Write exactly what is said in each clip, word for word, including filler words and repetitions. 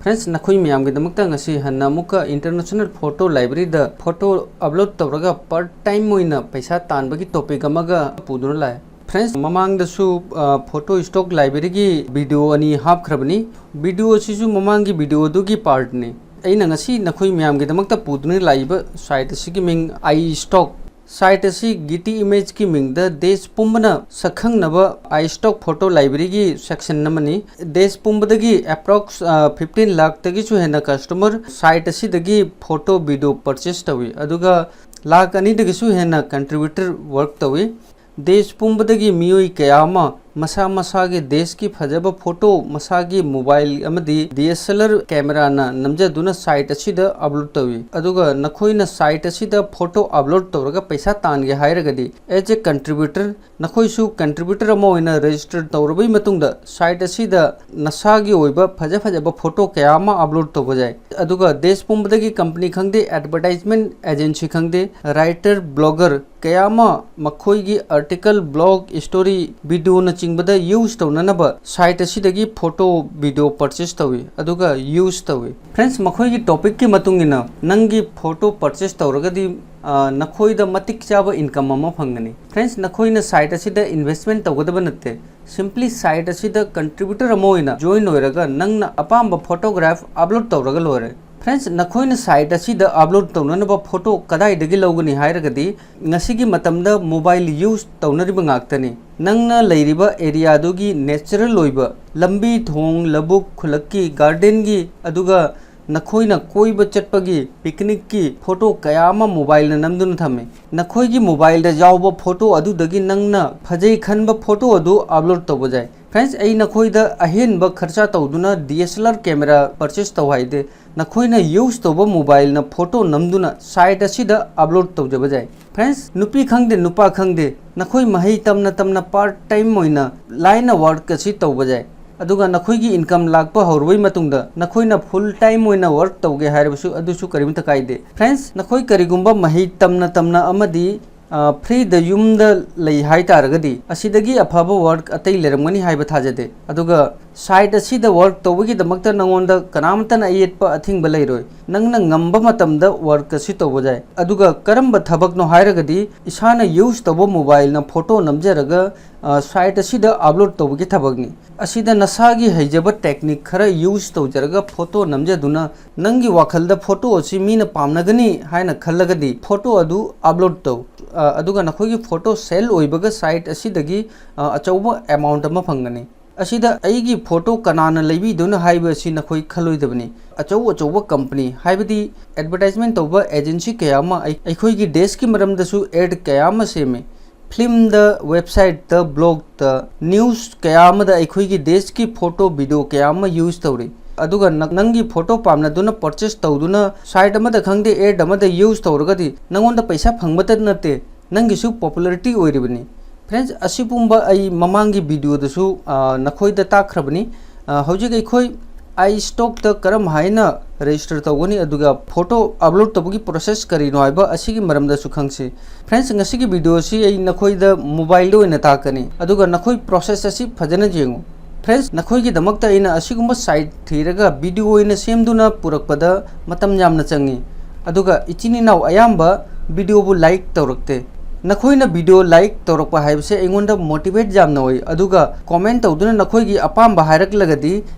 Friends, ꯅꯈꯣꯏ ꯃꯌꯥꯝꯒꯤꯗꯃꯛꯇ ꯉꯁꯤ ꯍꯟꯅ ꯑꯃꯨꯛꯀ International Photo Library ꯗ photo upload ꯇꯧꯔꯒ part time ꯑꯣꯏꯅ ꯄꯩꯁꯥ ꯇꯥꯟꯕꯒꯤ topic ꯑꯃꯒ ꯄꯨꯗꯨꯅ ꯂꯥꯛꯑꯦ꯫ Friends, ꯃꯃꯥꯡꯗꯁꯨ, ꯑ, Photo Stock Library ꯒꯤ video ꯑꯅꯤ ꯍꯥꯞꯈ꯭ꯔꯕꯅꯤ꯫ Video ꯑꯁꯤꯁꯨ ꯃꯃꯥꯡꯒꯤ video ꯑꯗꯨꯒꯤ part ꯅꯤ꯫ ꯑꯩꯅ ꯉꯁꯤ ꯅꯈꯣꯏ ꯃꯌꯥꯝꯒꯤꯗꯃꯛꯇ ꯄꯨꯗꯨꯅ ꯂꯥꯛꯏꯕ site ꯑꯁꯤꯒꯤ ꯃꯤꯡ iStock꯫ Site ꯑꯁꯤ Getty Images ꯀꯤ ꯃꯤꯡꯗ ꯗꯦꯁ ꯄꯨꯝꯕꯅ ꯁꯛꯈꯪꯅꯕ iStock Photo Library ꯒꯤ section ꯑꯃꯅꯤ꯫ ꯗꯦꯁ ꯄꯨꯝꯕꯗꯒꯤ approx, ꯑ, fifteen ꯂꯥꯛꯇꯒꯤꯁꯨ ꯍꯦꯟꯅ customer site ꯑꯁꯤꯗꯒꯤ photo video purchase ꯇꯧꯏ, ꯑꯗꯨꯒ ꯂꯥꯛ ꯑꯅꯤꯗꯒꯤꯁꯨ ꯍꯦꯟꯅ contributor work ꯇꯧꯏ꯫ ꯗꯦꯁ ꯄꯨꯝꯕꯗꯒꯤ ꯃꯤꯑꯣꯏ ꯀꯌꯥ ꯑꯃ ꯃꯁꯥ ꯃꯁꯥꯒꯤ ꯗꯦꯁꯀꯤ ꯐꯖꯕ photo ꯃꯁꯥꯒꯤ mobile ꯑꯃꯗꯤ D S L R camera ꯅ ꯅꯝꯖꯗꯨꯅ site ꯑꯁꯤꯗ upload ꯇꯧꯏ꯫ ꯑꯗꯨꯒ ꯅꯈꯣꯏꯅ site ꯑꯁꯤꯗ photo upload ꯇꯧꯔꯒ ꯄꯩꯁꯥ ꯇꯥꯟꯒꯦ ꯍꯥꯏꯔꯒꯗꯤ, as a contributor, ꯅꯈꯣꯏꯁꯨ contributor ꯑꯃ ꯑꯣꯏꯅ register ꯇꯧꯔꯕꯩ ꯃꯇꯨꯡꯗ, site ꯑꯁꯤꯗ ꯅꯁꯥꯒꯤ ꯑꯣꯏꯕ ꯐꯖ ꯐꯖꯕ photo ꯀꯌꯥ ꯑꯃ upload ꯇꯧꯕ ꯌꯥꯏ꯫ ꯑꯗꯨꯒ ꯗꯦꯁ ꯄꯨꯝꯕꯗꯒꯤ company ꯈꯪꯗꯦ, advertisement agency ꯈꯪꯗꯦ, writer, blogger ꯀꯌꯥ ꯑꯃ ꯃꯈꯣꯏꯒꯤ article, blog, story, video ꯅꯆꯤꯡꯕꯗ use ꯇꯧꯅꯅꯕ site ꯑꯁꯤꯗꯒꯤ photo, video purchase ꯇꯧꯏ, ꯑꯗꯨꯒ use ꯇꯧꯏ꯫ Friends, ꯃꯈꯣꯏꯒꯤ topic ꯀꯤ ꯃꯇꯨꯡ ꯏꯟꯅ ꯅꯪꯒꯤ photo purchase ꯇꯧꯔꯒꯗꯤ, ꯑ, ꯅꯈꯣꯏꯗ ꯃꯇꯤꯛ ꯆꯥꯕ income ꯑꯃ ꯐꯪꯒꯅꯤ꯫ Friends, ꯅꯈꯣꯏꯅ site ꯑꯁꯤꯗ investment ꯇꯧꯒꯗꯕ ꯅꯠꯇꯦ꯫ Simply site ꯑꯁꯤꯗ contributor ꯑꯃ ꯑꯣꯏꯅ join ꯑꯣꯏꯔꯒ ꯅꯪꯅ ꯑꯄꯥꯝꯕ photograph upload ꯇꯧꯔꯒ ꯂꯣꯏꯔꯦ꯫ Friends, ꯅꯈꯣꯏꯅ site ꯑꯁꯤꯗ upload ꯇꯧꯅꯅꯕ photo ꯀꯗꯥꯏꯗꯒꯤ ꯂꯧꯒꯅꯤ ꯍꯥꯏꯔꯒꯗꯤ, ꯉꯁꯤꯒꯤ ꯃꯇꯝꯗ mobile use ꯇꯧꯅꯔꯤꯕ ꯉꯥꯛꯇꯅꯤ꯫ ꯅꯪꯅ ꯂꯩꯔꯤꯕ area ꯗꯨꯒꯤ natural ꯑꯣꯏꯕ ꯂꯝꯕꯤ, ꯊꯣꯡ, ꯂꯧꯕꯨꯛ, ꯈꯨꯜꯂꯛꯀꯤ garden ꯒꯤ, ꯑꯗꯨꯒ ꯅꯈꯣꯏꯅ ꯀꯣꯏꯕ ꯆꯠꯄꯒꯤ, picnic ꯀꯤ photo ꯀꯌꯥ ꯑꯃ mobile ꯅ ꯅꯝꯗꯨꯅ ꯊꯝꯃꯤ꯫ ꯅꯈꯣꯏꯒꯤ mobile ꯗ ꯌꯥꯎꯕ photo ꯑꯗꯨꯗꯒꯤ ꯅꯪꯅ ꯐꯖꯩ ꯈꯟꯕ photo ꯑꯗꯨ upload ꯇꯧꯕ ꯌꯥꯏ꯫ Friends, ꯑꯩ ꯅꯈꯣꯏꯗ ꯑꯍꯦꯟꯕ ꯈꯔꯆ ꯇꯧꯗꯨꯅ D S L R camera purchase ꯇꯧ ꯍꯥꯏꯗꯦ꯫ ꯅꯈꯣꯏꯅ use ꯇꯧꯕ mobile ꯅ photo ꯅꯝꯗꯨꯅ site ꯑꯁꯤꯗ upload ꯇꯧꯖꯕ ꯌꯥꯏ꯫ Friends, ꯅꯨꯄꯤ ꯈꯪꯗꯦ, ꯅꯨꯄꯥ ꯈꯪꯗꯦ, ꯅꯈꯣꯏ ꯃꯍꯩ ꯇꯝꯅ ꯇꯝꯅ part time ꯑꯣꯏꯅ line work ꯑꯁꯤ ꯇꯧꯕ ꯌꯥꯏ꯫ ꯑꯗꯨꯒ ꯅꯈꯣꯏꯒꯤ income ꯂꯥꯛꯄ ꯍꯧꯔꯕꯩ ꯃꯇꯨꯡꯗ ꯅꯈꯣꯏꯅ full time ꯑꯣꯏꯅ work ꯇꯧꯒꯦ ꯍꯥꯏꯔꯕꯁꯨ ꯑꯗꯨꯁꯨ ꯀꯔꯤꯝꯇ ꯀꯥꯏꯗꯦ꯫ Friends, ꯅꯈꯣꯏ ꯀꯔꯤꯒꯨꯝꯕ ꯃꯍꯩ ꯇꯝꯅ ꯇꯝꯅ ꯑꯃꯗꯤ ꯐ꯭ꯔꯤꯗ ꯌꯨꯝꯗ ꯂꯩ ꯍꯥꯏ ꯇꯥꯔꯒꯗꯤ ꯑꯁꯤꯗꯒꯤ ꯑꯐꯕ ꯋꯥꯔꯛ ꯑꯇꯩ ꯂꯩꯔꯝꯒꯅꯤ ꯍꯥꯏꯕ ꯊꯥꯖꯗꯦ꯫ ꯑꯗꯨꯒ ꯁꯥꯏꯠ ꯑꯁꯤꯗ ꯋꯥꯔꯛ ꯇꯧꯕꯒꯤꯗꯃꯛꯇ ꯅꯉꯣꯟꯗ ꯀꯅꯥꯃꯠꯇꯅ ꯑꯌꯦꯠꯄ ꯑꯊꯤꯡꯕ ꯂꯩꯔꯣꯏ꯫ ꯅꯪꯅ ꯉꯝꯕ ꯃꯇꯝꯗ ꯋꯥꯔꯛ ꯑꯁꯤ ꯇꯧꯕ ꯌꯥꯏ꯫ ꯑꯗꯨꯒ ꯀꯔꯝꯕ ꯊꯕꯛꯅꯣ ꯍꯥꯏꯔꯒꯗꯤ ꯏꯁꯥꯅ ꯌꯨꯁ ꯇꯧꯕ ꯃꯣꯕꯥꯏꯜꯅ ꯐꯣꯇꯣ ꯅꯝꯖꯔꯒ ꯁꯥꯏꯠ ꯑꯁꯤꯗ ꯑꯞꯂꯣꯗ ꯇꯧꯕꯒꯤ ꯊꯕꯛꯅꯤ꯫ ꯑꯁꯤꯗ ꯅꯁꯥꯒꯤ ꯍꯩꯖꯕ ꯇꯦꯛꯅꯤꯛ ꯈꯔ ꯌꯨꯁ ꯇꯧꯖꯔꯒ ꯐꯣꯇꯣ ꯅꯝꯖꯗꯨꯅ ꯅꯪꯒꯤ ꯋꯥꯈꯜꯗ ꯐꯣꯇꯣ ꯑꯁꯤ ꯃꯤꯅ ꯄꯥꯝꯅꯒꯅꯤ ꯍꯥꯏꯅ ꯈꯜꯂꯒꯗꯤ ꯐꯣꯇꯣ ꯑꯗꯨ ꯑꯞꯂꯣꯗ ꯇꯧ꯫ ꯑ, ꯑꯗꯨꯒ ꯅꯈꯣꯏꯒꯤ ꯐꯣꯇꯣ ꯁꯦꯜ ꯑꯣꯏꯕꯒ ꯁꯥꯏꯠ ꯑꯁꯤꯗꯒꯤ, ꯑ, ꯑꯆꯧꯕ ꯑꯦꯃꯥꯎꯟꯠ ꯑꯃ ꯐꯪꯒꯅꯤ꯫ ꯑꯁꯤꯗ ꯑꯩꯒꯤ ꯐꯣꯇꯣ ꯀꯅꯥꯅ ꯂꯩꯕꯤꯗꯣꯏꯅꯣ ꯍꯥꯏꯕ ꯑꯁꯤ ꯅꯈꯣꯏ ꯈꯜꯂꯣꯏꯗꯕꯅꯤ꯫ ꯑꯆꯧ ꯑꯆꯧꯕ ꯀꯝꯄꯅꯤ, ꯍꯥꯏꯕꯗꯤ ꯑꯦꯗꯚꯔꯇꯥꯏꯖꯃꯦꯟꯠ ꯇꯧꯕ ꯑꯦꯖꯦꯟꯁꯤ ꯀꯌꯥ ꯑꯃ ꯑꯩ-, ꯑꯩꯈꯣꯏꯒꯤ ꯗꯦꯁꯀꯤ ꯃꯔꯝꯗꯁꯨ ꯑꯦꯗ ꯀꯌꯥ ꯑꯃ ꯁꯦꯝꯃꯤ꯫ ꯐꯤꯂꯝꯗ, ꯋꯦꯕꯁꯥꯏꯠꯇ, ꯕ꯭ꯂꯣꯒꯇ, ꯅ꯭ꯌꯨꯁ ꯀꯌꯥ ꯑꯃꯗ ꯑꯩꯈꯣꯏꯒꯤ ꯗꯦꯁꯀꯤ ꯐꯣꯇꯣ, ꯚꯤꯗꯤꯑꯣ ꯀꯌꯥ ꯑꯃ ꯌꯨꯁ ꯇꯧꯔꯤ꯫ ꯑꯗꯨꯒ ꯅ-, ꯅꯪꯒꯤ ꯐꯣꯇꯣ ꯄꯥꯝꯅꯗꯨꯅ ꯄꯔꯆꯦꯁ ꯇꯧꯗꯨꯅ ꯁꯥꯏꯠ ꯑꯃꯗ ꯈꯪꯗꯦ, ꯑꯦꯗ ꯑꯃꯗ ꯌꯨꯁ ꯇꯧꯔꯒꯗꯤ ꯅꯪꯉꯣꯟꯗ ꯄꯩꯁꯥ ꯐꯪꯕꯇ ꯅꯠꯇꯦ, ꯅꯪꯒꯤꯁꯨ ꯄꯣꯄꯨꯂꯔꯤꯇꯤ ꯑꯣꯏꯔꯤꯕꯅꯤ꯫ ꯐ꯭ꯔꯦꯟꯁ, ꯑꯁꯤꯒꯨꯝꯕ ꯑꯩ ꯃꯃꯥꯡꯒꯤ ꯚꯤꯗꯤꯑꯣꯗꯁꯨ, ꯑ, ꯅꯈꯣꯏꯗ ꯇꯥꯛꯈ꯭ꯔꯕꯅꯤ꯫ ꯑ, ꯍꯧꯖꯤꯛ ꯑꯩꯈꯣꯏ ꯑꯥꯏ ꯁ꯭ꯇꯣꯛꯇ ꯀꯔꯝ ꯍꯥꯏꯅ ꯔꯦꯖꯤꯁꯇꯔ ꯇꯧꯒꯅꯤ, ꯑꯗꯨꯒ ꯐꯣꯇꯣ ꯑꯞꯂꯣꯗ ꯇꯧꯕꯒꯤ ꯄ꯭ꯔꯣꯁꯦꯁ ꯀꯔꯤꯅꯣ ꯍꯥꯏꯕ ꯑꯁꯤꯒꯤ ꯃꯔꯝꯗꯁꯨ ꯈꯪꯁꯤ꯫ ꯐ꯭ꯔꯦꯟꯁ, ꯉꯁꯤꯒꯤ ꯚꯤꯗꯤꯑꯣ ꯑꯁꯤ ꯑꯩ ꯅꯈꯣꯏꯗ ꯃꯣꯕꯥꯏꯜꯗ ꯑꯣꯏꯅ ꯇꯥꯛꯀꯅꯤ, ꯑꯗꯨꯒ ꯅꯈꯣꯏ ꯄ꯭ꯔꯣꯁꯦꯁ ꯑꯁꯤ ꯐꯖꯅ ꯌꯦꯡꯉꯨ꯫ ꯐ꯭ꯔꯦꯟꯁ, ꯅꯈꯣꯏꯒꯤꯗꯃꯛꯇ ꯑꯩꯅ ꯑꯁꯤꯒꯨꯝꯕ ꯁꯥꯏꯠ ꯊꯤꯔꯒ ꯚꯤꯗꯤꯑꯣ ꯑꯣꯏꯅ ꯁꯦꯝꯗꯨꯅ ꯄꯨꯔꯛꯄꯗ ꯃꯇꯝ ꯌꯥꯝꯅ ꯆꯪꯉꯤ, ꯑꯗꯨꯒ ꯏꯆꯤꯟ ꯏꯅꯥꯎ ꯑꯌꯥꯝꯕ ꯚꯤꯗꯤꯑꯣꯕꯨ ꯂꯥꯏꯛ ꯇꯧꯔꯛꯇꯦ꯫ ꯅꯈꯣꯏꯅ ꯚꯤꯗꯤꯑꯣ ꯂꯥꯏꯛ ꯇꯧꯔꯛꯄ ꯍꯥꯏꯕꯁꯦ ꯑꯩꯉꯣꯟꯗ ꯃꯣꯇꯤꯚꯦꯠ ꯌꯥꯝꯅ ꯑꯣꯏ, ꯑꯗꯨꯒ ꯀꯣꯃꯦꯟꯠ ꯇꯧꯗꯨꯅ ꯅꯈꯣꯏꯒꯤ ꯑꯄꯥꯝꯕ ꯍꯥꯏꯔꯛꯂꯒꯗꯤ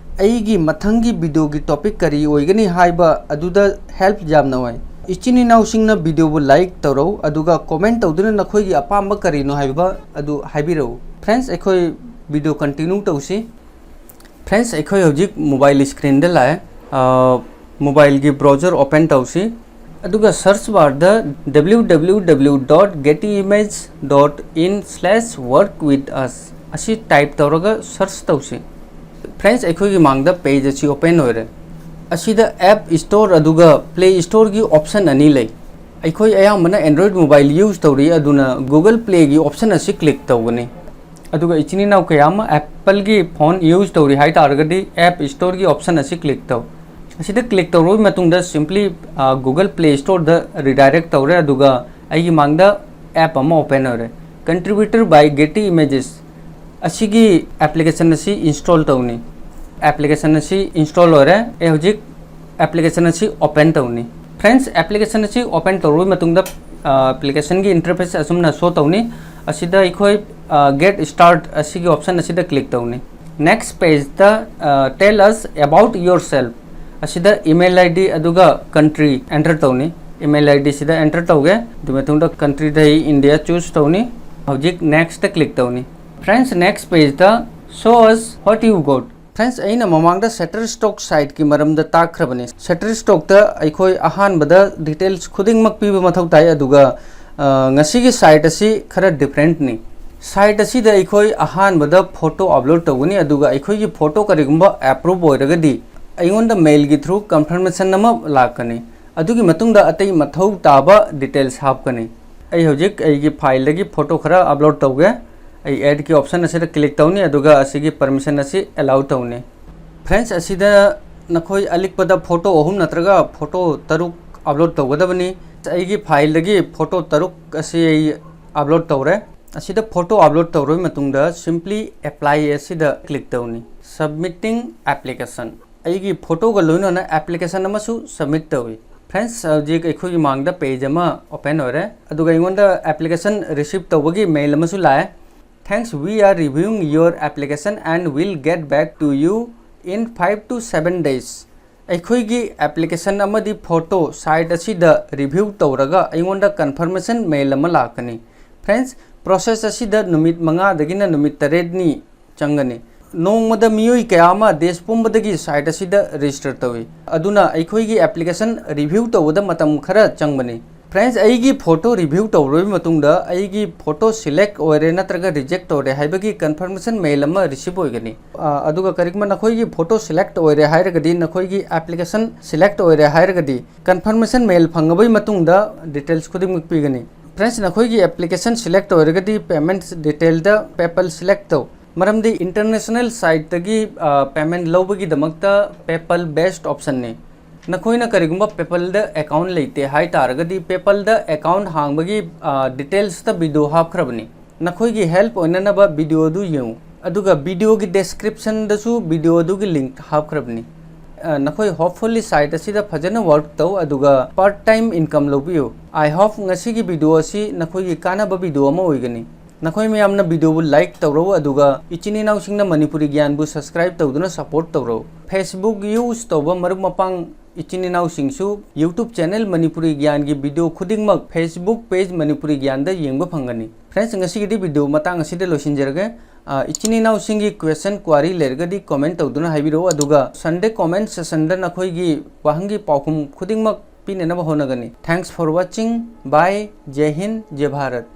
ꯑꯩꯒꯤ ꯃꯊꯪꯒꯤ ꯚꯤꯗꯤꯑꯣꯒꯤ ꯇꯣꯄꯤꯛ ꯀꯔꯤ ꯑꯣꯏꯒꯅꯤ ꯍꯥꯏꯕ ꯑꯗꯨꯗ ꯍꯦꯜꯞ ꯌꯥꯝꯅ ꯑꯣꯏ꯫ ꯏꯆꯤꯟ ꯏꯅꯥꯎꯁꯤꯡꯅ ꯚꯤꯗꯤꯑꯣꯕꯨ ꯂꯥꯏꯛ ꯇꯧꯔꯧ, ꯑꯗꯨꯒ ꯀꯣꯃꯦꯟꯠ ꯇꯧꯗꯨꯅ ꯅꯈꯣꯏꯒꯤ ꯑꯄꯥꯝꯕ ꯀꯔꯤꯅꯣ ꯍꯥꯏꯕ ꯑꯗꯨ ꯍꯥꯏꯕꯤꯔꯛꯎ꯫ ꯐ꯭ꯔꯦꯟꯁ, ꯑꯩꯈꯣꯏ ꯚꯤꯗꯤꯑꯣ ꯀꯟꯇꯤꯅ꯭ꯌꯨ ꯇꯧꯁꯤ꯫ ꯐ꯭ꯔꯦꯟꯁ, ꯑꯩꯈꯣꯏ ꯍꯧꯖꯤꯛ ꯃꯣꯕꯥꯏꯜ ꯁ꯭ꯀ꯭ꯔꯤꯟꯗ ꯂꯥꯛꯑꯦ꯫ ꯑ, ꯃꯣꯕꯥꯏꯜꯒꯤ ꯕ꯭ꯔꯥꯎꯖꯔ ꯑꯣꯄꯟ ꯇꯧꯁꯤ, ꯑꯗꯨꯒ search birth W W W dot getty image dot in slash work with us ꯑꯁꯤ ꯇꯥꯏꯞ ꯇꯧꯔꯒ ꯁꯔꯆ ꯇꯧꯁꯤ꯫ ꯐ꯭ꯔꯦꯟꯁ, ꯑꯩꯈꯣꯏꯒꯤ ꯃꯥꯡꯗ ꯄꯦꯖ ꯑꯁꯤ ꯑꯣꯄꯟ ꯑꯣꯏꯔꯦ꯫ ꯑꯁꯤꯗ ꯑꯦꯞ ꯁ꯭ꯇꯣꯔ ꯑꯗꯨꯒ ꯄ꯭ꯂꯦ ꯁ꯭ꯇꯣꯔꯒꯤ ꯑꯣꯞꯁꯟ ꯑꯅꯤ ꯂꯩ꯫ ꯑꯩꯈꯣꯏ ꯑꯌꯥꯝꯕꯅ ꯑꯦꯟꯗ꯭ꯔꯣꯏꯗ ꯃꯣꯕꯥꯏꯜ ꯌꯨꯁ ꯇꯧꯔꯤ, ꯑꯗꯨꯅ ꯒꯨꯒꯜ ꯄ꯭ꯂꯦꯒꯤ ꯑꯣꯞꯁꯟ ꯑꯁꯤ ꯀ꯭ꯂꯤꯛ ꯇꯧꯒꯅꯤ꯫ ꯑꯗꯨꯒ ꯏꯆꯤꯟ ꯏꯅꯥꯎ ꯀꯌꯥ ꯑꯃ ꯑꯦꯄꯜꯒꯤ ꯐꯣꯟ ꯌꯨꯁ ꯇꯧꯔꯤ ꯍꯥꯏ ꯇꯥꯔꯒꯗꯤ ꯑꯦꯞ ꯁ꯭ꯇꯣꯔꯒꯤ ꯑꯣꯞꯁꯟ ꯑꯁꯤ ꯀ꯭ꯂꯤꯛ ꯇꯧ꯫ ꯑꯁꯤꯗ ꯀ꯭ꯂꯤꯛ ꯇꯧꯔꯕ ꯃꯇꯨꯡꯗ ꯁꯤꯝꯄ꯭ꯂꯤ, ꯑ, ꯒꯨꯒꯜ ꯄ꯭ꯂꯦ ꯁ꯭ꯇꯣꯔꯗ ꯔꯤꯗꯥꯏꯔꯦꯛ ꯇꯧꯔꯦ, ꯑꯗꯨꯒ ꯑꯩꯒꯤ ꯃꯥꯡꯗ ꯑꯦꯞ ꯑꯃ ꯑꯣꯄꯟ ꯑꯣꯏꯔꯦ꯫ Contributor by Getty Images ꯑꯁꯤꯒꯤ ꯑꯦꯄ꯭ꯂꯤꯀꯦꯁꯟ ꯑꯁꯤ ꯏꯟꯁꯇꯣꯜ ꯇꯧꯅꯤ꯫ ꯑꯦꯄ꯭ꯂꯤꯀꯦꯁꯟ ꯑꯁꯤ ꯏꯟꯁꯇꯣꯜ ꯑꯣꯏꯔꯦ꯫ ꯑꯩ ꯍꯧꯖꯤꯛ ꯑꯦꯄ꯭ꯂꯤꯀꯦꯁꯟ ꯑꯁꯤ ꯑꯣꯄꯟ ꯇꯧꯅꯤ꯫ ꯐ꯭ꯔꯦꯟꯁ, ꯑꯦꯄ꯭ꯂꯤꯀꯦꯁꯟ ꯑꯁꯤ ꯑꯣꯄꯟ ꯇꯧꯔꯕ ꯃꯇꯨꯡꯗ ꯑꯦꯄ꯭ꯂꯤꯀꯦꯁꯟꯒꯤ ꯏꯟꯇꯔꯐꯦꯁ ꯑꯁꯨꯝꯅ ꯁꯣ ꯇꯧꯅꯤ꯫ ꯑꯁꯤꯗ ꯑꯩꯈꯣꯏ Get Start ꯑꯁꯤꯒꯤ ꯑꯣꯞꯁꯟ ꯑꯁꯤꯗ ꯀ꯭ꯂꯤꯛ ꯇꯧꯅꯤ꯫ ꯅꯦꯛꯁ ꯄꯦꯖꯇ Tell us about yourself ꯑꯁꯤꯗ email ID ꯑꯗꯨꯒ country enter ꯇꯧꯅꯤ꯫ Email ID ꯁꯤꯗ enter ꯇꯧꯒꯦ꯫ ꯑꯗꯨ ꯃꯇꯨꯡꯗ countryꯗ ꯑꯩ India choose ꯇꯧꯅꯤ꯫ ꯍꯧꯖꯤꯛ Nextꯇ ꯀ꯭ꯂꯤꯛ ꯇꯧꯅꯤ꯫ ꯐ꯭ꯔꯦꯟꯁ, ꯅꯦꯛꯁ ꯄꯦꯖꯇ Show us what you got꯫ France, ꯑꯩꯅ ꯃꯃꯥꯡꯗ Shutterstock siteꯀꯤ ꯃꯔꯝꯗ ꯇꯥꯛꯈ꯭ꯔꯕꯅꯤ꯫ Shutterstockꯇ ꯑꯩꯈꯣꯏ ꯑꯍꯥꯟꯕꯗ details ꯈꯨꯗꯤꯡꯃꯛ ꯄꯤꯕ ꯃꯊꯧ ꯇꯥꯏ, ꯑꯗꯨꯒ ꯉꯁꯤꯒꯤ site ꯑꯁꯤ ꯈꯔ differentꯅꯤ꯫ Site ꯑꯁꯤꯗ ꯑꯩꯈꯣꯏ ꯑꯍꯥꯟꯕꯗ photo upload ꯇꯧꯒꯅꯤ, ꯑꯗꯨꯒ ꯑꯩꯈꯣꯏꯒꯤ photo ꯀꯔꯤꯒꯨꯝꯕ approve ꯑꯣꯏꯔꯒꯗꯤ ꯑꯩꯉꯣꯟꯗ mailꯒꯤ through confirmation ꯑꯃ ꯂꯥꯛꯀꯅꯤ꯫ ꯑꯗꯨꯒꯤ ꯃꯇꯨꯡꯗ ꯑꯇꯩ ꯃꯊꯧ ꯇꯥꯕ details ꯍꯥꯞꯀꯅꯤ꯫ ꯑꯩ ꯍꯧꯖꯤꯛ ꯑꯩꯒꯤ fileꯗꯒꯤ photo ꯈꯔ upload ꯇꯧꯒꯦ꯫ ꯑꯩ Addꯀꯤ ꯑꯣꯞꯁꯟ ꯑꯁꯤꯗ ꯀ꯭ꯂꯤꯛ ꯇꯧꯅꯤ, ꯑꯗꯨꯒ ꯑꯁꯤꯒꯤ permission ꯑꯁꯤ allow ꯇꯧꯅꯤ꯫ ꯐ꯭ꯔꯦꯟꯁ, ꯑꯁꯤꯗ ꯅꯈꯣꯏ ꯑꯂꯤꯛꯄꯗ photo ꯑꯍꯨꯝ ꯅꯠꯇ꯭ꯔꯒ photo ꯇꯔꯨꯛ upload ꯇꯧꯒꯗꯕꯅꯤ꯫ ꯑꯩꯒꯤ fileꯗꯒꯤ photo ꯇꯔꯨꯛ ꯑꯁꯤ ꯑꯩ upload ꯇꯧꯔꯦ꯫ ꯑꯁꯤꯗ photo upload ꯇꯧꯔꯕ ꯃꯇꯨꯡꯗ simply apply ꯑꯁꯤꯗ ꯀ꯭ꯂꯤꯛ ꯇꯧꯅꯤ꯫ Submitting application꯫ ꯑꯩꯒꯤ photoꯒ ꯂꯣꯏꯅꯅ application ꯑꯃꯁꯨ submit ꯇꯧꯏ꯫ ꯐ꯭ꯔꯦꯟꯁ, ꯍꯧꯖꯤꯛ ꯑꯩꯈꯣꯏꯒꯤ ꯃꯥꯡꯗ page ꯑꯃ open ꯑꯣꯏꯔꯦ, ꯑꯗꯨꯒ ꯑꯩꯉꯣꯟꯗ application receive ꯇꯧꯕꯒꯤ mail ꯑꯃꯁꯨ ꯂꯥꯛꯑꯦ꯫ Thanks, we are reviewing your application and will get back to you in five to seven days꯫ ꯑꯩꯈꯣꯏꯒꯤ application ꯑꯃꯗꯤ photo site ꯑꯁꯤꯗ review ꯇꯧꯔꯒ ꯑꯩꯉꯣꯟꯗ confirmation mail ꯑꯃ ꯂꯥꯛꯀꯅꯤ꯫ ꯐ꯭ꯔꯦꯟꯁ, process ꯑꯁꯤꯗ ꯅꯨꯃꯤꯠ ꯃꯉꯥꯗꯒꯤꯅ ꯅꯨꯃꯤꯠ ꯇꯔꯦꯠꯅꯤ ꯆꯪꯒꯅꯤ꯫ ꯅꯣꯡꯃꯗ ꯃꯤꯑꯣꯏ ꯀꯌꯥ ꯑꯃ ꯗꯦꯁ ꯄꯨꯝꯕꯗꯒꯤ site ꯑꯁꯤꯗ register ꯇꯧꯏ, ꯑꯗꯨꯅ ꯑꯩꯈꯣꯏꯒꯤ application review ꯇꯧꯕꯗ ꯃꯇꯝ ꯈꯔ ꯆꯪꯕꯅꯤ꯫ ꯐ꯭ꯔꯦꯟꯁ, ꯑꯩꯒꯤ photo review ꯇꯧꯔꯕ ꯃꯇꯨꯡꯗ ꯑꯩꯒꯤ photo select ꯑꯣꯏꯔꯦ ꯅꯠꯇ꯭ꯔꯒ reject ꯇꯧꯔꯦ ꯍꯥꯏꯕꯒꯤ confirmation mail ꯑꯃ receive ꯑꯣꯏꯒꯅꯤ꯫ ꯑ, ꯑꯗꯨꯒ ꯀꯔꯤꯒꯨꯝꯕ ꯅꯈꯣꯏꯒꯤ photo select ꯑꯣꯏꯔꯦ ꯍꯥꯏꯔꯒꯗꯤ, ꯅꯈꯣꯏꯒꯤ application select ꯑꯣꯏꯔꯦ ꯍꯥꯏꯔꯒꯗꯤ, confirmation mail ꯐꯪꯉꯕꯒꯤ ꯃꯇꯨꯡꯗ details ꯈꯨꯗꯤꯡꯃꯛ ꯄꯤꯒꯅꯤ꯫ ꯐ꯭ꯔꯦꯟꯁ, ꯅꯈꯣꯏꯒꯤ application select ꯑꯣꯏꯔꯒꯗꯤ payment detailꯗ PayPal select ꯇꯧ, ꯃꯔꯝꯗꯤ international siteꯇꯒꯤ, ꯑ, payment ꯂꯧꯕꯒꯤꯗꯃꯛꯇ PayPal best optionꯅꯤ꯫ ꯅꯈꯣꯏꯅ ꯀꯔꯤꯒꯨꯝꯕ PayPalꯗ account ꯂꯩꯇꯦ ꯍꯥꯏ ꯇꯥꯔꯒꯗꯤ, PayPalꯗ account ꯍꯥꯡꯕꯒꯤ detailsꯇ video ꯍꯥꯞꯈ꯭ꯔꯕꯅꯤ꯫ ꯅꯈꯣꯏꯒꯤ help ꯑꯣꯏꯅꯅꯕ videoꯗꯨ ꯌꯦꯡꯉꯨ꯫ ꯑꯗꯨꯒ videoꯒꯤ descriptionꯗꯁꯨ videoꯗꯨꯒꯤ link ꯍꯥꯞꯈ꯭ꯔꯕꯅꯤ꯫ ꯅꯈꯣꯏ hopefully site ꯑꯁꯤꯗ ꯐꯖꯅ work ꯇꯧ, ꯑꯗꯨꯒ part time income ꯂꯧꯕꯤꯌꯨ꯫ I hope ꯉꯁꯤꯒꯤ video ꯑꯁꯤ ꯅꯈꯣꯏꯒꯤ ꯀꯥꯟꯅꯕ video ꯑꯃ ꯑꯣꯏꯒꯅꯤ꯫ ꯅꯈꯣꯏ ꯃꯌꯥꯝꯅ videoꯕꯨ like ꯇꯧꯔꯧ, ꯑꯗꯨꯒ ꯏꯆꯤꯟ ꯏꯅꯥꯎꯁꯤꯡꯅ ꯃꯅꯤꯄꯨꯔꯤ ꯒ꯭ꯌꯥꯟꯕꯨ subscribe ꯇꯧꯗꯨꯅ support ꯇꯧꯔꯧ꯫ Facebook use ꯇꯧꯕ ꯃꯔꯨꯞ ꯃꯄꯥꯡ ꯏꯆꯤꯟ ꯏꯅꯥꯎꯁꯤꯡꯁꯨ YouTube channel ꯃꯅꯤꯄꯨꯔꯤ ꯒ꯭ꯌꯥꯟꯒꯤ video ꯈꯨꯗꯤꯡꯃꯛ Facebook page ꯃꯅꯤꯄꯨꯔꯤ ꯒ꯭ꯌꯥꯟꯗ ꯌꯦꯡꯕ ꯐꯪꯒꯅꯤ꯫ Friends, ꯉꯁꯤꯒꯤꯗꯤ video ꯃꯇꯥꯡ ꯑꯁꯤꯗ ꯂꯣꯏꯁꯤꯟꯖꯔꯒꯦ꯫ ꯏꯆꯤꯟ ꯏꯅꯥꯎꯁꯤꯡꯒꯤ question query ꯂꯩꯔꯒꯗꯤ comment ꯇꯧꯗꯨꯅ ꯍꯥꯏꯕꯤꯔꯛꯎ, ꯑꯗꯨꯒ Sunday comment sessionꯗ ꯅꯈꯣꯏꯒꯤ ꯋꯥꯍꯪꯒꯤ ꯄꯥꯎꯈꯨꯝ ꯈꯨꯗꯤꯡꯃꯛ ꯄꯤꯅꯅꯕ ꯍꯣꯠꯅꯒꯅꯤ꯫ Thanks for watching. Bye. Jai Hind, Jai Bharat.